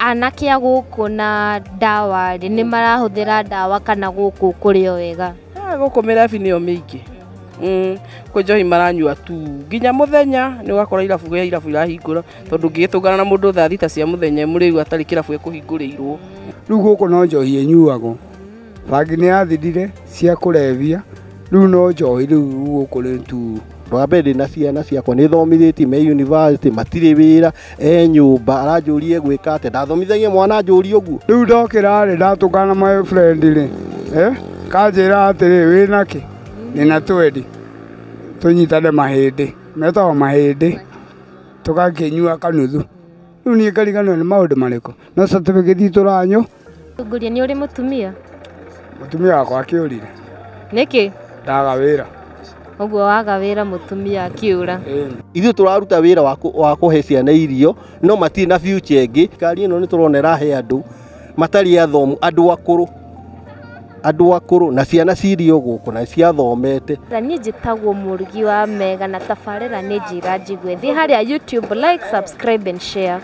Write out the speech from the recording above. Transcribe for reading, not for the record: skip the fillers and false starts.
Anake a gũkũ na ndawa rĩ, nĩ marahũthĩra ndawa kana gũkũ kũrĩ o wega? Gũkũ mĩrebi nĩyo mĩingĩ. Kwĩ njohi maranyua tu nginya mũthenya nĩ ũgakora irabu gĩa irabu irahingũra, tondũ ũngĩgĩtũngana na mũndũ thaa 6 cia mũthenya mũrĩu atarĩ kĩrabu ekũhingũrĩirwo. Rĩu gũkũ no njohi ĩnyuagwo, bangi nĩ yathirire cia kũrebia, rĩu no njohi rĩu gũkũ rĩ tu. Wa mbere ndĩna ciana ciakwa nĩ thomithĩtie me university, matirĩ wĩra, e nyũmba aranjũrie gwĩka atĩa, ndathomithagia mwana anjũrie ũguo. Rĩu ndokĩra rĩ, ndatũngana na my friend rĩ, kanjĩra atĩrĩ, wĩna kĩ? Ndĩna twendi, tũnyitane mahĩndĩ, metagwo mahĩndĩ, tũgakĩnyua kanuthu. Rĩu niĩ ngariganĩrwo nĩ maũndũ marĩkũ, no certificate tũranyua. Ngũria, nĩ ũrĩ mũtumia? Mũtumia wakwa akĩũrire. Nĩkĩ? Ndaga wĩra. Ũguo waga wĩra mũtumia akĩũra. Ithuĩ tũraruta wĩra wa kũhe ciana irio, no matirĩ na future ĩngĩ. Thirikari ĩno nĩ tũrona ĩrahe andũ matarĩ athomu, andũ akũrũ, andũ akũrũ na ciana cirĩ o gũkũ na ciathomete. Na niĩ njĩtagwo mũrugi wa mega na tabarĩra nĩ njĩra njigue. Thiĩ harĩa YouTube, like, subscribe and share.